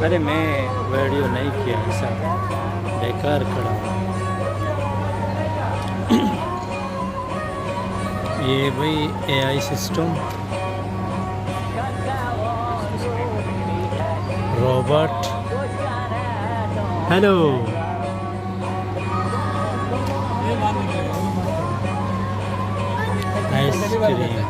ارے میں ویڈیو نہیں کیا، ایسا بیکار کھڑا ہوں۔ یہ بھائی A I system, robot. Hello. Ice cream.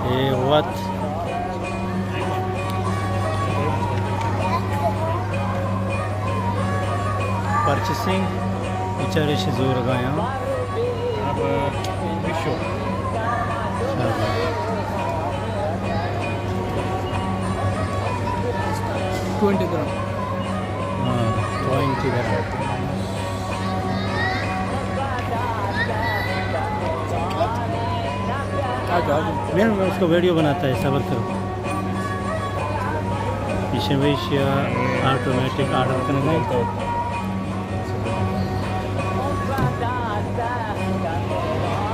اے وت پرچیسنگ، بیچارے شی زور گایاں۔ اب بیشو۔ ٹوئنٹی درہم۔ ہاں، ٹوئنٹی درہم۔ میں اس کو ویڈیو بناتا ہے، صبر کرو۔ پیچھے وہی شیا آٹومیٹک آرڈر کرنے کا۔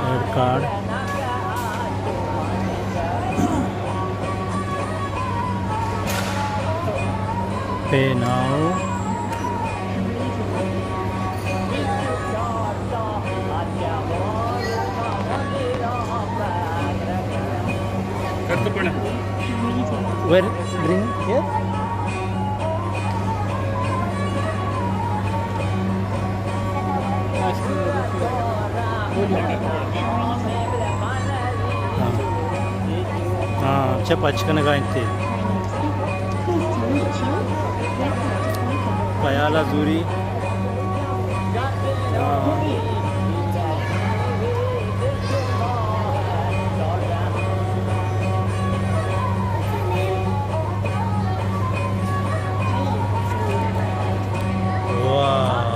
Add card. Pay now. Where? Bring here. ہاں۔ ہاں، چہ پچ کنگا انت۔ خیال زوری۔ ہاں۔ واہ۔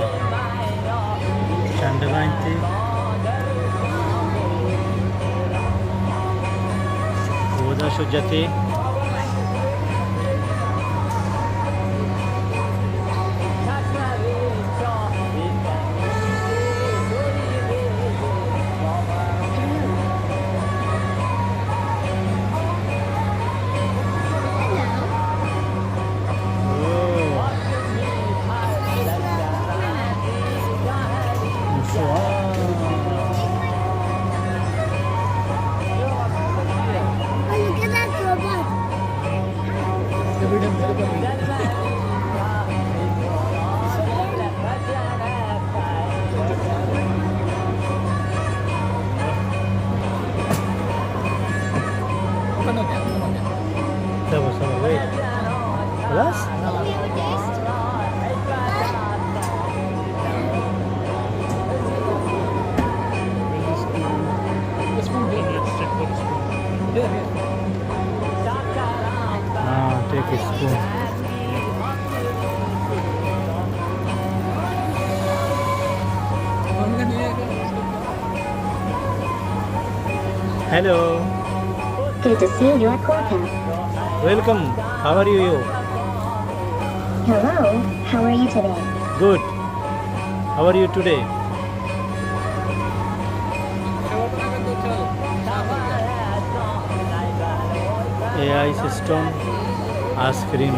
چنڈگا انت۔ اودا شو جتے۔ صبر، صبر، wait. خلاص؟ ہاں، ٹیک spoon. Hello. Good to see you, Corkin. Welcome. How are you? Hello. How are you today? Good. How are you today? A I system, ice cream.